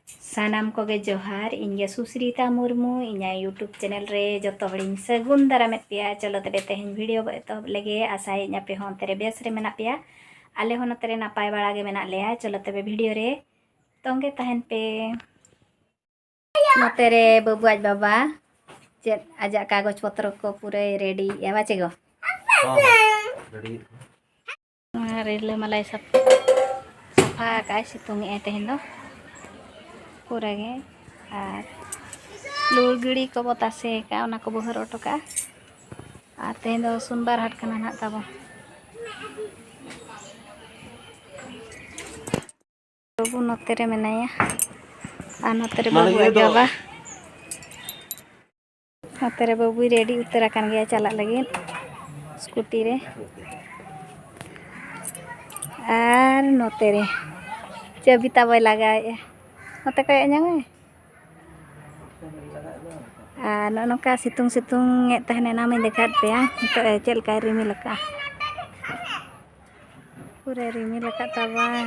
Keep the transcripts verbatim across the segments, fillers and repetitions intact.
ᱥᱟᱱᱟᱢ ᱠᱚᱜᱮ ᱡᱚᱦᱟᱨ, ᱤᱧ ᱜᱮ ᱥᱩᱥᱨᱤᱛᱟ ᱢᱩᱨᱢᱩ, ᱤᱧᱟᱹᱜ YouTube channel ᱨᱮ ᱡᱚᱛᱚ ᱦᱚᱲᱤᱧ ᱥᱟᱹᱜᱩᱱ ᱫᱟᱨᱟᱢᱮᱫ ᱯᱮᱭᱟ᱾ ᱪᱚᱞᱚ ᱛᱚᱵᱮ ᱛᱮᱦᱮᱧ video ᱵᱚ ᱮᱛᱚᱦᱚᱵ ᱞᱮᱜᱮ᱾ ᱟᱥᱟᱭᱟᱹᱧ ᱟᱯᱮ ᱦᱚᱸ ᱚᱱᱛᱮ ᱨᱮ ᱵᱮᱥ ᱨᱮ ᱢᱮᱱᱟᱜ ᱯᱮᱭᱟ, ᱟᱞᱮ ᱦᱚᱸ ᱱᱚᱛᱮ ᱨᱮ ᱱᱟᱯᱟᱭ ᱵᱟᱲᱟ ᱜᱮ ᱢᱮᱱᱟᱜ ᱞᱮᱭᱟ᱾ ᱪᱚᱞᱚ ᱛᱚᱵᱮ video ᱨᱮ ᱛᱚᱸᱜᱮ ᱛᱟᱦᱮᱱ ᱯᱮ᱾ ᱱᱚᱛᱮ ᱨᱮ ᱵᱟᱹᱵᱩ ᱟᱡ ᱵᱟᱵᱟ ᱪᱮᱫ ᱟᱡᱟᱜ ᱠᱟᱜᱚᱡᱽ ᱯᱚᱛᱨᱚ ᱠᱚ ᱯᱩᱨᱟᱹᱭ ready ᱮᱫᱼᱟ, ᱵᱟᱪᱮ ᱜᱚ? ᱦᱚᱸ, ᱦᱚᱸ, ready᱾ ᱱᱚᱣᱟ ᱨᱤᱞᱟᱹᱢᱟᱞᱟᱭ ᱥᱟᱯ-, ᱥᱟᱯᱷᱟ ᱟᱠᱟᱫᱼᱟᱭ, ᱥᱤᱛᱩᱝ ᱮᱫᱼᱟᱭ ᱛᱮᱦᱮᱧ ᱫᱚ ᱯᱩᱨᱟᱹ ᱜᱮ᱾ ᱟᱨ ᱞᱩᱲᱜᱟᱹᱲᱤ ᱠᱚᱵᱚ ᱛᱟᱥᱮ ᱟᱠᱟᱫᱼᱟ, ᱚᱱᱟ ᱠᱚᱵᱚ ᱦᱟᱹᱨ ᱚᱴᱚ ᱠᱟᱜᱼᱟ᱾ ᱟᱨ ᱛᱮᱦᱮᱧ ᱫᱚ ᱥᱳᱢᱵᱟᱨ ᱦᱟᱴ ᱠᱟᱱᱟ ᱱᱟᱦᱟᱜ ᱛᱟᱵᱚ᱾ ᱵᱟᱹᱵᱩ ᱱᱚᱛᱮ ᱨᱮ ᱢᱮᱱᱟᱭᱟ, ᱟᱨ ᱱᱚᱛᱮ ᱨᱮ ᱢᱟᱱᱮ ᱵᱟᱹᱵᱩ ᱤᱭᱟᱹ ᱟᱡ ᱫᱚ ᱵᱟᱵᱟ᱾ ᱱᱚᱛᱮ ᱨᱮ ᱵᱟᱹᱵᱩᱭ ready ᱩᱛᱟᱹᱨ ᱟᱠᱟᱱ ᱜᱮᱭᱟ ᱪᱟᱞᱟᱜ ᱞᱟᱹᱜᱤᱫ scooty ᱨᱮ᱾ ᱟᱨ ᱱᱚᱛᱮ ᱨᱮ ᱪᱟᱹᱵᱤ ᱛᱟᱵᱚᱭ ᱞᱟᱜᱟᱣᱮᱫᱼᱟ᱾ ᱱᱚᱛᱮ ᱠᱚᱭᱚᱜ ᱧᱚᱜ ᱢᱮ᱾ ᱟᱨ ᱱᱚᱜᱼᱚ ᱱᱚᱝᱠᱟ ᱥᱤᱛᱩᱝ ᱥᱤᱛᱩᱝ ᱮᱫ ᱛᱟᱦᱮᱱ, ᱮᱱᱟ ᱢᱟᱧ ᱫᱮᱠᱷᱟᱣᱮᱫ ᱯᱮᱭᱟ᱾ ᱱᱤᱛᱚᱜ ᱪᱮᱫ ᱞᱮᱠᱟᱭ ᱨᱤᱢᱤᱞ ᱟᱠᱟᱫᱼᱟ᱾ ᱯᱩᱨᱟᱹ ᱨᱤᱢᱤᱞ ᱟᱠᱟᱫ ᱛᱟᱵᱚᱱ᱾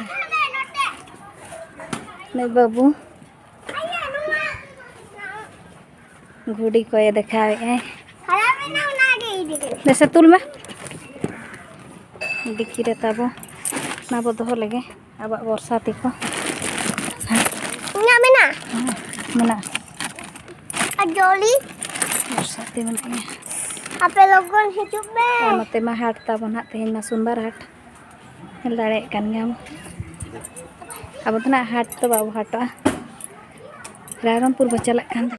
ᱱᱩᱭ ᱵᱟᱹᱵᱩ ᱜᱷᱩᱲᱤ ᱠᱚᱭᱮ ᱫᱮᱠᱷᱟᱣᱮᱫᱼᱟᱭ᱾ ᱵᱮᱥᱮ ᱛᱩᱞ ᱢᱮ᱾ ᱰᱤᱠᱤ ᱨᱮ ᱛᱟᱵᱚ, ᱚᱱᱟ ᱵᱚ ᱫᱚᱦᱚ ᱞᱮᱜᱮ, ᱟᱵᱚᱣᱟᱜ ᱵᱚᱨᱥᱟ ᱛᱤ ᱠᱚ᱾ ᱤᱧᱟᱹᱜ ᱢᱮᱱᱟᱜᱼᱟ? ᱦᱮᱸ, ᱢᱮᱱᱟᱜᱼᱟ᱾ ᱟᱨ ᱡᱚᱞᱤ? ᱵᱚᱨᱥᱟ ᱛᱤ ᱢᱮᱱᱟᱜ ᱜᱮᱭᱟ᱾ ᱟᱯᱮ ᱞᱚᱜᱚᱱ ᱦᱤᱡᱩᱜ ᱯᱮ᱾ ᱟᱨ ᱱᱚᱛᱮ ᱢᱟ ᱦᱟᱴ ᱛᱟᱵᱚᱱ ᱦᱟᱸᱜ, ᱛᱮᱦᱮᱧ ᱢᱟ ᱥᱳᱢᱵᱟᱨ ᱦᱟᱴ᱾ ᱧᱮᱞ ᱫᱟᱲᱮᱭᱟᱜ ᱠᱟᱱ ᱜᱮᱭᱟᱢ᱾ ᱟᱵᱚ ᱫᱚ ᱱᱟᱜ ᱦᱟᱴ ᱫᱚ ᱵᱟᱵᱚ ᱦᱟᱴᱚᱜᱼᱟ, ᱨᱟᱭᱨᱚᱝᱯᱩᱨ ᱵᱚ ᱪᱟᱞᱟᱜ ᱠᱟᱱ ᱫᱚ᱾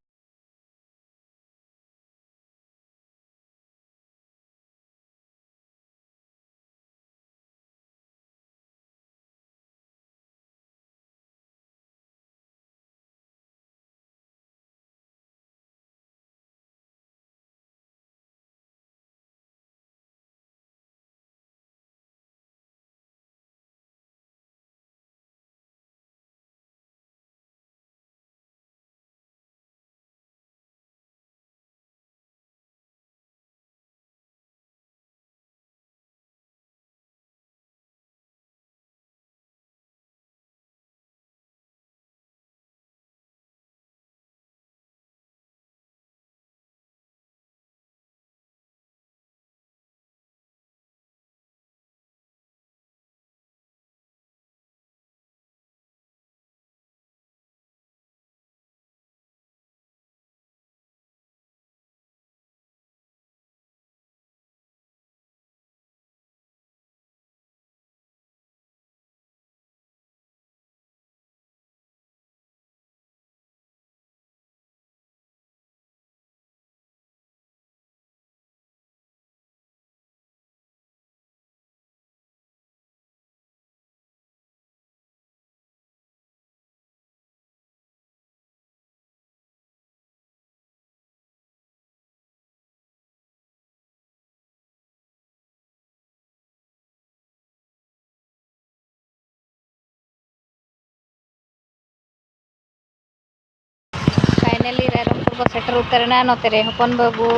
Finally ᱨᱟᱭᱨᱚᱝᱯᱩᱨ ᱵᱚ ᱥᱮᱴᱮᱨ ᱩᱛᱟᱹᱨᱮᱱᱟ᱾ ᱱᱚᱛᱮ ᱨᱮ ᱦᱚᱯᱚᱱ ᱵᱟᱹᱵᱩ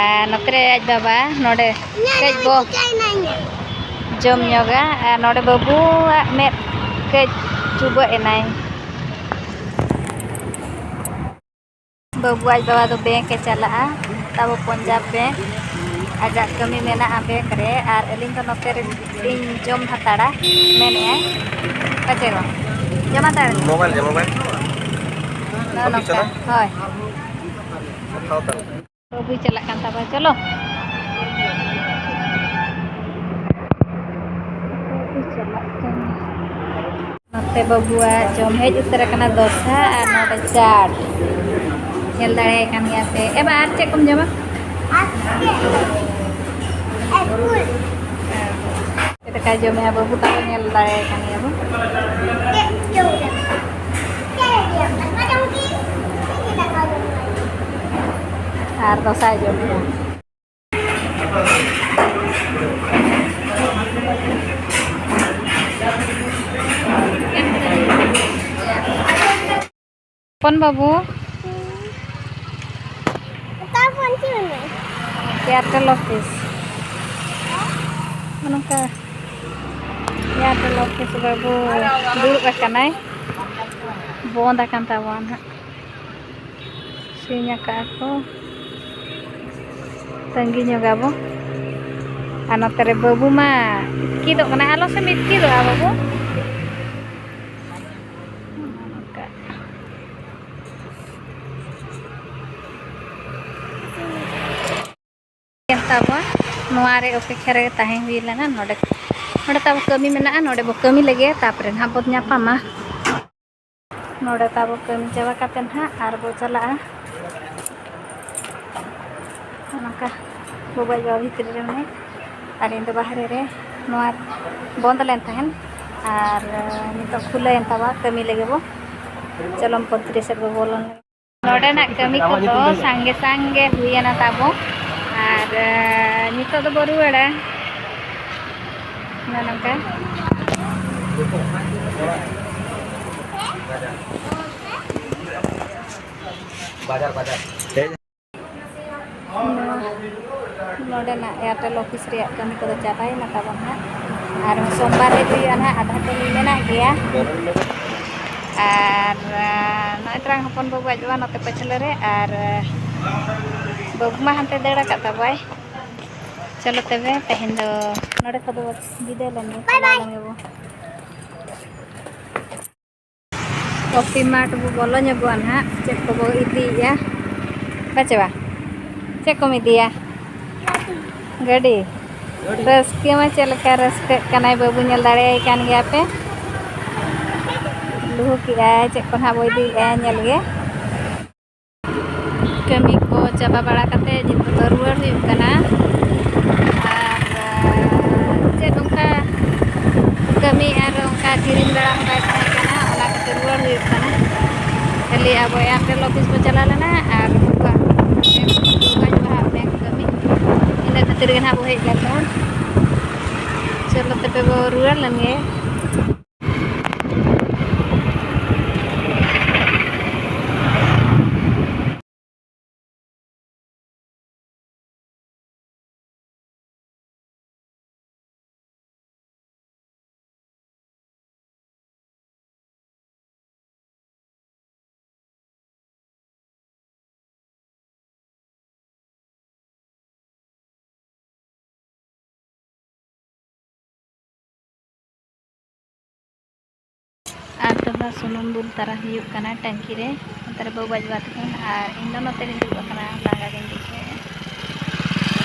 ᱟᱨ ᱱᱚᱛᱮ ᱨᱮ ᱟᱡ ᱵᱟᱵᱟ᱾ ᱱᱚᱰᱮ ᱠᱟᱹᱡ ᱵᱚ ᱡᱚᱢ ᱧᱚᱜᱟ ᱟᱨ ᱱᱚᱰᱮ ᱵᱟᱹᱵᱩᱣᱟᱜ ᱢᱮᱫ ᱠᱟᱹᱡ ᱪᱩᱵᱟᱹᱜ ᱮᱱᱟᱭ᱾ ᱵᱟᱹᱵᱩ ᱟᱡ ᱵᱟᱵᱟ ᱫᱚ ᱵᱮᱝᱠ ᱮ ᱪᱟᱞᱟᱜᱼᱟ, ᱛᱟᱵᱚ ᱯᱚᱧᱡᱟᱵᱽ ᱵᱮᱝᱠ᱾ ᱟᱡᱟᱜ ᱠᱟᱹᱢᱤ ᱢᱮᱱᱟᱜᱼᱟ ᱵᱮᱝᱠ ᱨᱮ, ᱟᱨ ᱟᱹᱞᱤᱧ ᱫᱚ ᱱᱚᱛᱮ ᱨᱮ ᱞᱤᱧ ᱡᱚᱢ ᱦᱟᱛᱟᱲᱟ ᱢᱮᱱᱮᱫᱼᱟᱭ᱾ ᱯᱟᱪᱮ ᱵᱟᱝ? ᱡᱚᱢ ᱦᱟᱛᱟᱲ ᱟᱹᱞᱤᱧ᱾ ᱢᱳᱵᱟᱭᱤᱞ ᱨᱮ, ᱢᱳᱵᱟᱭᱤᱞ᱾ ᱱᱚᱜᱼᱚ ᱱᱚᱝᱠᱟ᱾ ᱦᱳᱭ᱾ ᱵᱟᱹᱵᱩᱭ ᱪᱟᱞᱟᱜ ᱠᱟᱱ ᱛᱟᱵᱚᱱᱟ, ᱪᱚᱞᱚ᱾ ᱵᱟᱹᱵᱩᱭ ᱪᱟᱞᱟᱜ ᱠᱟᱱᱟ᱾ ᱱᱚᱛᱮ ᱵᱟᱹᱵᱩᱣᱟᱜ ᱡᱚᱢ ᱦᱮᱡ ᱩᱛᱟᱹᱨ ᱟᱠᱟᱱᱟ, ᱫᱚᱥᱟ ᱟᱨ ᱱᱚᱰᱮ ᱪᱟᱴ᱾ ᱧᱮᱞ ᱫᱟᱲᱮᱭᱟᱜ ᱠᱟᱱ ᱜᱮᱭᱟ ᱯᱮ᱾ ᱮ ᱵᱟ, ᱟᱨ ᱪᱮᱫ ᱠᱚᱢ ᱡᱚᱢᱟ? ᱪᱮᱫ ᱞᱮᱠᱟᱭ ᱡᱚᱢᱮᱜᱼᱟ ᱵᱟᱹᱵᱩ ᱛᱟᱠᱚ, ᱧᱮᱞ ᱫᱟᱲᱮᱭᱟᱭ ᱠᱟᱱ ᱜᱮᱭᱟ ᱵᱚᱱ᱾ ᱟᱨ ᱫᱚᱥᱟᱭ ᱡᱚᱢᱮᱜᱼᱟ᱾ ᱦᱚᱯᱚᱱ ᱵᱟᱹᱵᱩ᱾ ᱚᱠᱟ ᱯᱷᱳᱱ ᱪᱮᱫ ᱢᱮᱱᱟᱜᱼᱟ? Airtel office᱾ ᱱᱚᱝᱠᱟ Airtel office ᱵᱟᱹᱵᱩ ᱫᱩᱲᱩᱵ ᱟᱠᱟᱱᱟᱭ᱾ ᱵᱚᱱᱫ ᱟᱠᱟᱱ ᱛᱟᱵᱚᱱᱟ ᱱᱟᱦᱟᱜ᱾ ᱥᱤᱧ ᱟᱠᱟᱫᱼᱟ ᱠᱚ᱾ ᱛᱟᱺᱜᱤ ᱧᱚᱜᱟᱵᱚ᱾ ᱟᱨ ᱱᱚᱛᱮ ᱨᱮ ᱵᱟᱹᱵᱩ ᱢᱟ ᱤᱛᱠᱤᱫᱚᱜ ᱠᱟᱱᱟ᱾ ᱟᱞᱚ ᱥᱮᱢ ᱤᱛᱠᱤᱫᱚᱜᱼᱟ ᱵᱟᱹᱵᱩ᱾ ᱛᱟᱵᱚᱱ ᱱᱚᱣᱟ ᱨᱮ ᱚᱯᱮᱠᱷᱟ ᱨᱮ ᱛᱟᱦᱮᱸ ᱦᱩᱭ ᱞᱮᱱᱟ᱾ ᱱᱚᱰᱮ, ᱱᱚᱰᱮ ᱛᱟᱵᱚ ᱠᱟᱹᱢᱤ ᱢᱮᱱᱟᱜᱼᱟ, ᱱᱚᱰᱮ ᱵᱚ ᱠᱟᱹᱢᱤ ᱞᱮᱜᱮ, ᱛᱟᱯᱚᱨᱮ ᱱᱟᱦᱟᱜ ᱵᱚ ᱧᱟᱯᱟᱢᱟ᱾ ᱱᱚᱰᱮ ᱛᱟᱵᱚ ᱠᱟᱹᱢᱤ ᱪᱟᱵᱟ ᱠᱟᱛᱮ ᱱᱟᱦᱟᱜ ᱟᱨ ᱵᱚ ᱪᱟᱞᱟᱜᱼᱟ᱾ ᱱᱚᱝᱠᱟ ᱵᱟᱵᱟ ᱟᱭᱳ ᱵᱷᱤᱛᱨᱤ ᱨᱮ ᱢᱮᱱᱟᱭᱟ ᱟᱨ ᱤᱧ ᱫᱚ ᱵᱟᱦᱨᱮ ᱨᱮ᱾ ᱱᱚᱣᱟ ᱵᱚᱱᱫ ᱞᱮᱱ ᱛᱟᱦᱮᱱ ᱟᱨ ᱱᱤᱛᱚᱜ ᱠᱷᱩᱞᱟᱹᱣᱮᱱ ᱛᱟᱵᱚ, ᱠᱟᱹᱢᱤ ᱞᱮᱜᱮ ᱵᱚ᱾ ᱪᱚᱞᱚᱢ ᱯᱚᱱᱛᱨᱤ ᱥᱮᱫ ᱵᱚ ᱵᱚᱞᱚᱱ ᱞᱮᱜᱮ᱾ ᱱᱚᱰᱮᱱᱟᱜ ᱠᱟᱹᱢᱤ ᱠᱚᱫᱚ ᱥᱟᱸᱜᱮ ᱥᱟᱸᱜᱮ ᱦᱩᱭᱮᱱᱟ ᱛᱟᱵᱚ᱾ ᱟᱨ, ᱮ, ᱱᱤᱛᱚᱜ ᱫᱚᱵᱚ ᱨᱩᱣᱟᱹᱲᱟ᱾ ᱱᱚᱜᱼᱚ ᱱᱚᱝᱠᱟ᱾ ᱵᱟᱡᱟᱨ, ᱵᱟᱡᱟᱨ᱾ ᱱᱚᱣᱟ ᱱᱚᱰᱮᱱᱟᱜ Airtel office ᱨᱮᱭᱟᱜ ᱠᱟᱹᱢᱤ ᱠᱚᱫᱚ ᱪᱟᱵᱟᱭᱮᱱᱟ ᱛᱟᱵᱚᱱ ᱦᱟᱸᱜ᱾ ᱟᱨ ᱥᱳᱢᱵᱟᱨ ᱨᱮ ᱦᱩᱭᱩᱜᱼᱟ ᱱᱟᱦᱟᱜ, ᱟᱫᱷᱟ ᱠᱟᱹᱢᱤ ᱢᱮᱱᱟᱜ ᱜᱮᱭᱟ᱾ ᱟᱨ, ᱟᱨ ᱱᱚᱜᱼᱚᱭ ᱛᱟᱞᱟᱝ ᱦᱚᱯᱚᱱ ᱵᱟᱹᱵᱩ ᱟᱡ ᱵᱟᱵᱟ ᱱᱚᱛᱮ ᱯᱟᱹᱪᱷᱞᱟᱹ ᱨᱮ, ᱟᱨ ᱵᱟᱹᱵᱩ ᱢᱟ ᱦᱟᱱᱛᱮ ᱫᱟᱹᱲ ᱟᱠᱟᱫ ᱛᱟᱵᱚᱣᱟᱭ᱾ ᱪᱚᱞᱚ ᱛᱚᱵᱮ ᱛᱮᱦᱮᱧ ᱫᱚ ᱱᱚᱰᱮ ᱠᱷᱚᱱ ᱫᱚ ᱵᱤᱫᱟᱹᱭ ᱞᱮᱱ ᱜᱮ, ᱪᱟᱞᱟᱣ ᱞᱮᱱ ᱜᱮᱵᱚ᱾ Coffee Mart ᱵᱚ ᱵᱚᱞᱚ ᱧᱚᱜᱚᱜᱼᱟ ᱱᱟᱦᱟᱜ, ᱪᱮᱫ ᱠᱚᱵᱚ ᱤᱫᱤᱭᱮᱜᱼᱟ᱾ ᱵᱟᱪᱮ ᱵᱟ? ᱪᱮᱫ ᱠᱚᱢ ᱤᱫᱤᱭᱟ? ᱜᱟᱹᱰᱤ᱾ ᱨᱟᱹᱥᱠᱟᱹ ᱢᱟ ᱪᱮᱫ ᱞᱮᱠᱟ ᱨᱟᱹᱥᱠᱟᱹᱜ ᱠᱟᱱᱟᱭ ᱵᱟᱹᱵᱩ, ᱧᱮᱞ ᱫᱟᱲᱮᱭᱟᱭ ᱠᱟᱱ ᱜᱮᱭᱟ ᱯᱮ᱾ ᱞᱩᱦᱩᱠᱮᱜᱼᱟᱭ, ᱪᱮᱫ ᱠᱚ ᱱᱟᱦᱟᱜ ᱵᱚ ᱤᱫᱤᱭᱮᱜᱼᱟ, ᱧᱮᱞ ᱜᱮ᱾ ᱠᱟᱹᱢᱤ ᱠᱚ ᱪᱟᱵᱟ ᱵᱟᱲᱟ ᱠᱟᱛᱮ ᱱᱤᱛᱚᱜ ᱫᱚ ᱨᱩᱣᱟᱹᱲ ᱦᱩᱭᱩᱜ ᱠᱟᱱᱟ᱾ ᱟᱨ, ᱪᱮᱫ ᱚᱱᱠᱟ ᱠᱟᱹᱢᱤ ᱟᱨ ᱚᱱᱠᱟ ᱠᱤᱨᱤᱧ ᱵᱟᱲᱟ ᱦᱚᱸ ᱵᱟᱭ ᱛᱟᱦᱮᱸ ᱠᱟᱱᱟ, ᱚᱱᱟ ᱠᱷᱟᱹᱛᱤᱨ ᱨᱩᱣᱟᱹᱲ ᱦᱩᱭᱩᱜ ᱠᱟᱱᱟ᱾ ᱠᱷᱟᱹᱞᱤ ᱟᱵᱚ Airtel office ᱵᱚ ᱪᱟᱞᱟᱣ ᱞᱮᱱᱟ ᱟᱨ ᱩᱱᱠᱩᱣᱟᱜ bank ᱠᱟᱹᱢᱤ, ᱤᱱᱟᱹ ᱠᱷᱟᱹᱛᱤᱨ ᱜᱮ ᱱᱟᱦᱟᱜ ᱵᱚ ᱦᱮᱡ ᱞᱮᱱ ᱛᱟᱦᱮᱸᱫ᱾ ᱪᱚᱞᱚ ᱛᱚᱵᱮ ᱵᱚ ᱨᱩᱣᱟᱹᱲ ᱞᱮᱱ ᱜᱮ᱾ ᱟᱨ ᱫᱚᱦᱲᱟ ᱥᱩᱱᱩᱢ ᱫᱩᱞ ᱛᱟᱨᱟ ᱦᱩᱭᱩᱜ ᱠᱟᱱᱟ ᱴᱟᱝᱠᱤ ᱨᱮ᱾ ᱱᱚᱛᱮ ᱨᱮ ᱵᱟᱹᱵᱩ ᱟᱡ ᱵᱟᱵᱟ ᱛᱟᱹᱠᱤᱱ ᱟᱨ ᱤᱧ ᱫᱚ ᱱᱚᱛᱮ ᱨᱤᱧ ᱫᱩᱲᱩᱵ ᱟᱠᱟᱱᱟ, ᱞᱟᱸᱜᱟ ᱜᱤᱧ ᱵᱩᱡᱷᱟᱹᱣᱮᱫᱼᱟ᱾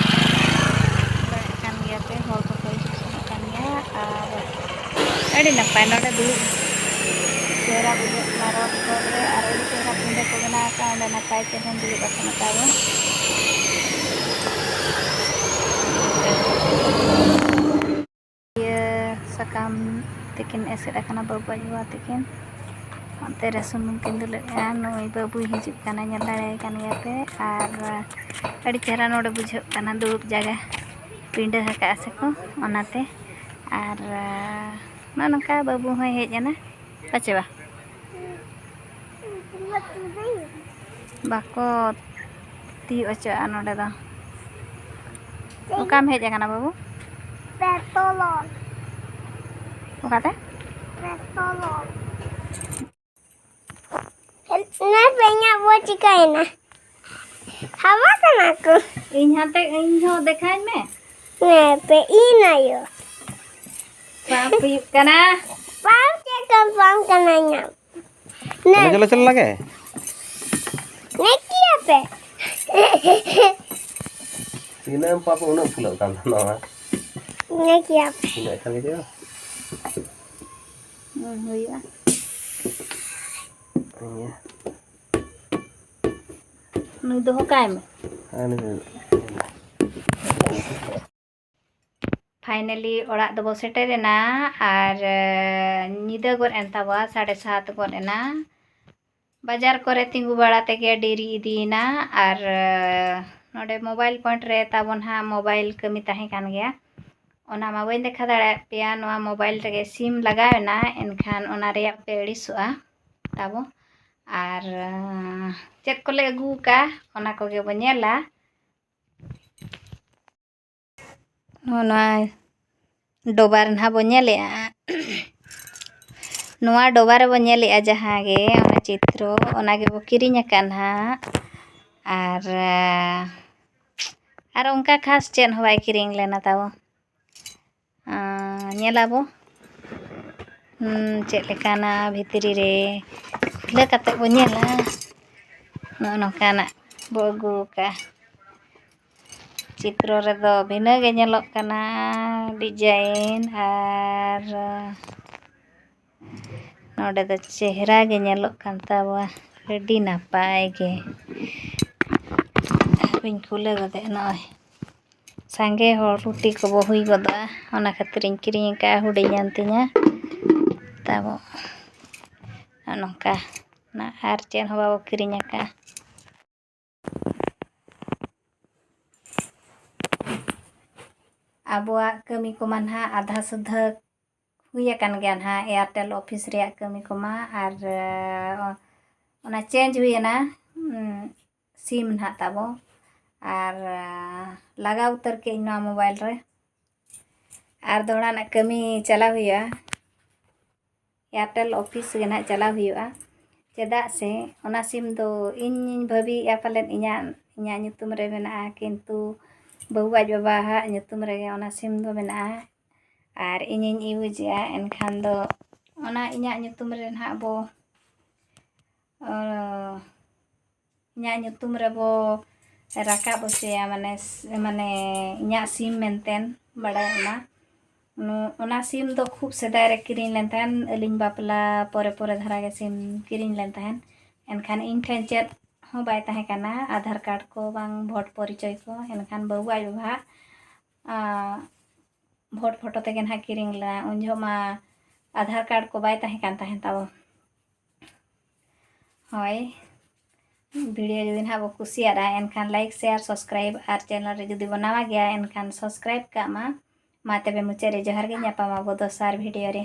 ᱫᱟᱲᱮᱭᱟᱜ ᱠᱟᱱ ᱜᱮᱭᱟ ᱯᱮ, ᱦᱚᱲ ᱠᱚᱠᱚ ᱦᱤᱡᱩᱜ ᱥᱮᱱᱚᱜ ᱠᱟᱱ ᱜᱮᱭᱟ᱾ ᱟᱨ ᱟᱹᱰᱤ ᱱᱟᱯᱟᱭ ᱱᱚᱰᱮ ᱫᱩᱲᱩᱵ ᱪᱮᱦᱨᱟ ᱵᱩᱡᱷᱟᱹᱜ ᱠᱟᱱᱟ, ᱨᱚᱛ ᱨᱚᱛ ᱨᱮ ᱟᱨ ᱟᱹᱰᱤ ᱪᱮᱦᱨᱟ ᱯᱤᱸᱰᱟᱹ ᱠᱚ ᱵᱮᱱᱟᱣ ᱟᱠᱟᱫᱼᱟ᱾ ᱚᱸᱰᱮ ᱱᱟᱯᱟᱭ ᱪᱮᱦᱨᱟᱧ ᱫᱩᱲᱩᱵ ᱟᱠᱟᱱᱟ ᱛᱟᱵᱚᱱ᱾ ᱤᱭᱟᱹ ᱥᱟᱠᱟᱢ ᱛᱮᱠᱤᱱ ᱮᱥᱮᱫ ᱟᱠᱟᱱᱟ ᱵᱟᱹᱵᱩ ᱟᱡ ᱵᱟᱵᱟ ᱛᱟᱹᱠᱤᱱ᱾ ᱚᱱᱛᱮ ᱨᱮ ᱥᱩᱱᱩᱢ ᱠᱤᱱ ᱫᱩᱞᱮᱫᱼᱟ᱾ ᱱᱩᱭ ᱵᱟᱹᱵᱩᱭ ᱦᱤᱡᱩᱜ ᱠᱟᱱᱟ, ᱧᱮᱞ ᱫᱟᱲᱮᱭᱟᱭ ᱠᱟᱱ ᱜᱮᱭᱟ ᱯᱮ᱾ ᱟᱨ ᱟᱹᱰᱤ ᱪᱮᱦᱨᱟ ᱱᱚᱰᱮ ᱵᱩᱡᱷᱟᱹᱜ ᱠᱟᱱᱟ ᱫᱩᱲᱩᱵ ᱡᱟᱭᱜᱟ, ᱯᱤᱸᱰᱟᱹ ᱟᱠᱟᱫᱼᱟ ᱥᱮ ᱠᱚ, ᱚᱱᱟᱛᱮ᱾ ᱟᱨ ᱱᱚᱜᱼᱚ ᱱᱚᱝᱠᱟ ᱵᱟᱹᱵᱩ ᱦᱚᱸᱭ ᱦᱮᱡ ᱮᱱᱟ, ᱯᱟᱪᱮ ᱵᱟ? ᱵᱟᱠᱚ ᱛᱤᱭᱳᱜ ᱦᱚᱪᱚᱣᱟᱜᱼᱟ ᱱᱚᱰᱮ ᱫᱚ᱾ ᱚᱠᱟᱢ ᱦᱮᱡ ᱟᱠᱟᱱᱟ ᱵᱟᱹᱵᱩ? ᱯᱮᱴᱨᱳᱞ᱾ ᱚᱠᱟᱛᱮ? ᱯᱮᱴᱨᱳᱞ᱾ ᱱᱮ ᱯᱮ ᱤᱧᱟᱹᱜ ᱵᱚ ᱪᱤᱠᱟᱹᱭᱮᱱᱟ? ᱦᱟᱢᱟ ᱠᱟᱱᱟ ᱠᱚ᱾ ᱤᱧ ᱦᱟᱱᱛᱮ, ᱤᱧ ᱦᱚᱸ ᱫᱮᱠᱷᱟᱧ ᱢᱮ᱾ ᱱᱮ ᱯᱮ ᱤᱧ ᱟᱭᱳ᱾ ᱯᱟᱢᱯ ᱦᱩᱭᱩᱜ ᱠᱟᱱᱟ᱾ ᱯᱟᱢᱯ ᱪᱮᱫ ᱠᱟᱱ ᱯᱟᱢᱯ ᱠᱟᱱᱟ ᱤᱧᱟᱹᱜ? ᱱᱮ᱾ ᱪᱚᱞᱚ, ᱪᱚᱞᱚ, ᱪᱚᱞᱚ ᱞᱟᱜᱮ᱾ ᱱᱮ ᱠᱤᱭᱟ ᱯᱮ᱾ ᱛᱤᱱᱟᱹᱜ ᱮᱢ ᱯᱟᱯ ᱩᱱᱟᱹᱜ ᱯᱷᱩᱞᱟᱹᱜ ᱠᱟᱱ ᱛᱟᱦᱮᱱᱟ᱾ ᱱᱮ ᱠᱤᱭᱟ ᱯᱮ᱾ ᱤᱱᱟᱹᱜ ᱠᱷᱟᱱ ᱜᱮ ᱦᱩᱭᱩᱜᱼᱟ᱾ ᱦᱩᱸ, ᱦᱩᱭᱩᱜᱼᱟ᱾ ᱤᱭᱟᱹ᱾ ᱱᱩᱭ ᱫᱚᱦᱚ ᱠᱟᱭ ᱢᱮ᱾ ᱟᱨ ᱱᱩᱭ ᱫᱚ Finally ᱚᱲᱟᱜ ᱫᱚᱵᱚ ᱥᱮᱴᱮᱨᱮᱱᱟ ᱟᱨ, ᱮ, ᱧᱤᱫᱟᱹ ᱜᱚᱫ ᱮᱱ ᱛᱟᱵᱚᱣᱟ, ᱥᱟᱲᱮ ᱥᱟᱛ ᱜᱚᱫ ᱮᱱᱟ᱾ ᱵᱟᱡᱟᱨ ᱠᱚᱨᱮ ᱛᱤᱸᱜᱩ ᱵᱟᱲᱟ ᱛᱮᱜᱮ ᱰᱮᱨᱤ ᱤᱫᱤᱭᱮᱱᱟ ᱟᱨ, ᱮ, ᱱᱚᱰᱮ mobile point ᱨᱮ ᱛᱟᱵᱚᱱ ᱦᱟᱸᱜ mobile ᱠᱟᱹᱢᱤ ᱛᱟᱦᱮᱸ ᱠᱟᱱ ᱜᱮᱭᱟ᱾ ᱚᱱᱟ ᱢᱟ ᱵᱟᱹᱧ ᱫᱮᱠᱷᱟᱣ ᱫᱟᱲᱮᱭᱟᱜ ᱯᱮᱭᱟ, ᱱᱚᱣᱟ mobile ᱨᱮᱜᱮ SIM ᱞᱟᱜᱟᱣ ᱮᱱᱟ, ᱮᱱᱠᱷᱟᱱ ᱚᱱᱟ ᱨᱮᱭᱟᱜ ᱯᱮ ᱟᱹᱲᱤᱥᱚᱜᱼᱟ ᱛᱟᱵᱚ᱾ ᱟᱨ, ᱮ, ᱪᱮᱫ ᱠᱚᱞᱮ ᱟᱹᱜᱩ ᱟᱠᱟᱫᱼᱟ ᱚᱱᱟ ᱠᱚᱜᱮ ᱵᱚ ᱧᱮᱞᱟ᱾ ᱱᱚᱜᱼᱚ ᱱᱚᱣᱟ ᱰᱚᱵᱟ ᱨᱮ ᱱᱟᱦᱟᱜ ᱵᱚ ᱧᱮᱞᱮᱜᱼᱟ᱾ ᱱᱚᱣᱟ ᱰᱚᱵᱟ ᱨᱮᱵᱚ ᱧᱮᱞᱮᱜᱼᱟ ᱡᱟᱦᱟᱸ ᱜᱮ, ᱚᱱᱟ ᱪᱤᱛᱨᱚ, ᱚᱱᱟ ᱜᱮᱵᱚ ᱠᱤᱨᱤᱧ ᱟᱠᱟᱫ ᱱᱟᱦᱟᱜ᱾ ᱟᱨ, ᱟᱨ ᱚᱱᱠᱟ ᱠᱷᱟᱥ ᱪᱮᱫ ᱦᱚᱸ ᱵᱟᱭ ᱠᱤᱨᱤᱧ ᱞᱮᱱᱟ ᱛᱟᱵᱚ᱾ ᱟᱨ ᱧᱮᱞᱟᱵᱚ᱾ ᱦᱩᱸ, ᱪᱮᱫ ᱞᱮᱠᱟᱱᱟ ᱵᱷᱤᱛᱨᱤ ᱨᱮ, ᱠᱷᱩᱞᱟᱹ ᱠᱟᱛᱮ ᱵᱚ ᱧᱮᱞᱟ᱾ ᱱᱚᱜᱼᱚ ᱱᱚᱝᱠᱟᱱᱟᱜ ᱵᱚ ᱟᱹᱜᱩ ᱟᱠᱟᱫᱼᱟ᱾ ᱪᱤᱛᱨᱚ ᱨᱮᱫᱚ ᱵᱷᱤᱱᱟᱹ ᱜᱮ ᱧᱮᱞᱚᱜ ᱠᱟᱱᱟ design, ᱟᱨ ᱱᱚᱰᱮ ᱫᱚ ᱪᱮᱦᱨᱟ ᱜᱮ ᱧᱮᱞᱚᱜ ᱠᱟᱱ ᱛᱟᱵᱚᱣᱟ, ᱟᱹᱰᱤ ᱱᱟᱯᱟᱭ ᱜᱮ᱾ ᱦᱟᱯᱮᱧ ᱠᱷᱩᱞᱟᱹᱣ ᱜᱚᱫᱮᱜᱼᱟ᱾ ᱱᱚᱜᱼᱚᱭ ᱥᱟᱸᱜᱮ ᱦᱚᱲ ᱨᱩᱴᱤ ᱠᱚᱵᱚ ᱦᱩᱭ ᱜᱚᱫᱚᱜᱼᱟ, ᱚᱱᱟ ᱠᱷᱟᱹᱛᱤᱨᱤᱧ ᱠᱤᱨᱤᱧ ᱟᱠᱟᱫᱼᱟ ᱦᱩᱰᱤᱧᱟᱱ ᱛᱤᱧᱟ᱾ ᱛᱟᱵᱚ ᱱᱚᱜᱼᱚ ᱱᱚᱝᱠᱟ ᱱᱟ, ᱟᱨ ᱪᱮᱫ ᱦᱚᱸ ᱵᱟᱵᱚ ᱠᱤᱨᱤᱧ ᱟᱠᱟᱫᱼᱟ᱾ ᱟᱵᱚᱣᱟᱜ ᱠᱟᱹᱢᱤ ᱠᱚᱢᱟ ᱱᱟᱦᱟᱜ ᱟᱫᱷᱟ ᱥᱩᱫᱷᱟᱹ ᱦᱩᱭ ᱟᱠᱟᱱ ᱜᱮᱭᱟ ᱱᱟᱦᱟᱜ, Airtel office ᱨᱮᱭᱟᱜ ᱠᱟᱹᱢᱤ ᱠᱚᱢᱟ, ᱟᱨ, ᱚ-, ᱚᱱᱟ change ᱦᱩᱭᱮᱱᱟ, ᱩᱸ, ᱥᱤᱢ ᱱᱟᱦᱟᱜ ᱛᱟᱵᱚ᱾ ᱟᱨ ᱞᱟᱜᱟᱣ ᱩᱛᱟᱹᱨ ᱠᱮᱫ ᱟᱹᱧ ᱱᱚᱣᱟ ᱢᱳᱵᱟᱭᱤᱞ ᱨᱮ᱾ ᱟᱨ ᱫᱚᱦᱲᱟ ᱱᱟᱜ ᱠᱟᱹᱢᱤ ᱪᱟᱞᱟᱣ ᱦᱩᱭᱩᱜᱼᱟ᱾ ᱮᱭᱟᱨᱴᱮᱞ ᱚᱯᱷᱤᱥ ᱜᱮ ᱱᱟᱦᱟᱜ ᱪᱟᱞᱟᱣ ᱦᱩᱭᱩᱜᱼᱟ᱾ ᱪᱮᱫᱟᱜ ᱥᱮ ᱚᱱᱟ ᱥᱤᱢ ᱫᱚ ᱤᱧᱤᱧ ᱵᱷᱟᱹᱵᱤᱭᱮᱫᱼᱟ ᱯᱟᱞᱮᱫ ᱤᱧᱟᱹᱜ, ᱤᱧᱟᱹᱜ ᱧᱩᱛᱩᱢ ᱨᱮ ᱢᱮᱱᱟᱜᱼᱟ, ᱠᱤᱱᱛᱩ ᱵᱟᱹᱦᱩ ᱟᱡ ᱵᱟᱵᱟᱣᱟᱜ ᱧᱩᱛᱩᱢ ᱨᱮᱜᱮ ᱚᱱᱟ ᱥᱤᱢ ᱫᱚ ᱢᱮᱱᱟᱜᱼᱟ᱾ ᱟᱨ ᱤᱧᱤᱧ ᱤᱭᱩᱡᱮᱜᱼᱟ, ᱮᱱᱠᱷᱟᱱ ᱫᱚ ᱚᱱᱟ ᱤᱧᱟᱹᱜ ᱧᱩᱛᱩᱢ ᱨᱮ ᱱᱟᱦᱟᱜ ᱵᱚ, ᱚ, ᱤᱧᱟᱹᱜ ᱧᱩᱛᱩᱢ ᱨᱮᱵᱚ ᱨᱟᱠᱟᱵ ᱦᱚᱪᱚᱭᱟ, ᱢᱟᱱᱮ, ᱢᱟᱱᱮ ᱤᱧᱟᱹᱜ ᱥᱤᱢ ᱢᱮᱱᱛᱮᱱ ᱵᱟᱲᱟᱭᱚᱜ ᱢᱟ᱾ ᱱᱩ-, ᱚᱱᱟ ᱥᱤᱢ ᱫᱚ ᱠᱷᱩᱵ ᱥᱮᱫᱟᱭ ᱨᱮ ᱠᱤᱨᱤᱧ ᱞᱮᱱ ᱛᱟᱦᱮᱱ, ᱟᱹᱞᱤᱧ ᱵᱟᱯᱞᱟ ᱯᱚᱨᱮ ᱯᱚᱨᱮ ᱫᱷᱟᱨᱟ ᱜᱮ ᱥᱤᱢ ᱠᱤᱨᱤᱧ ᱞᱮᱱ ᱛᱟᱦᱮᱱ᱾ ᱮᱱᱠᱷᱟᱱ ᱤᱧ ᱴᱷᱮᱱ ᱪᱮᱫ ᱦᱚᱸ ᱵᱟᱭ ᱛᱟᱦᱮᱸ ᱠᱟᱱᱟ, ᱟᱫᱷᱟᱨ ᱠᱟᱨᱰ ᱠᱚ ᱵᱟᱝ ᱵᱷᱳᱴ ᱯᱚᱨᱤᱪᱚᱭ ᱠᱚ᱾ ᱮᱱᱠᱷᱟᱱ ᱵᱟᱹᱵᱩ ᱟᱡ ᱵᱟᱵᱟᱣᱟᱜ, ᱟ, ᱵᱷᱳᱴ ᱯᱷᱳᱴᱳ ᱛᱮᱜᱮ ᱱᱟᱦᱟᱜ ᱠᱤᱨᱤᱧ ᱞᱮᱱᱟ᱾ ᱩᱱ ᱡᱚᱦᱚᱜ ᱢᱟ ᱟᱫᱷᱟᱨ ᱠᱟᱨᱰ ᱠᱚ ᱵᱟᱭ ᱛᱟᱦᱮᱸ ᱠᱟᱱ ᱛᱟᱦᱮᱸ ᱛᱟᱵᱚ᱾ ᱦᱳᱭ, ᱵᱷᱤᱰᱤᱭᱳ ᱡᱩᱫᱤ ᱱᱟᱦᱟᱜ ᱵᱚ ᱠᱩᱥᱤᱭᱟᱫᱼᱟ, ᱮᱱᱠᱷᱟᱱ ᱞᱟᱭᱤᱠ, ᱥᱮᱭᱟᱨ, ᱥᱟᱵᱥᱠᱨᱟᱭᱤᱵ, ᱟᱨ ᱪᱮᱱᱮᱞ ᱨᱮ ᱡᱩᱫᱤ ᱵᱚ ᱱᱟᱣᱟ ᱜᱮᱭᱟ, ᱮᱱᱠᱷᱟᱱ ᱥᱟᱵᱥᱠᱨᱟᱭᱤᱵ ᱠᱟᱜ ᱢᱟ᱾ ᱢᱟ ᱛᱚᱵᱮ ᱢᱩᱪᱟᱹᱫ ᱨᱮ ᱡᱚᱦᱟᱨ ᱜᱮ, ᱧᱟᱯᱟᱢ ᱟᱵᱚ ᱫᱚᱥᱟᱨ ᱵᱷᱤᱰᱤᱭᱳ ᱨᱮ᱾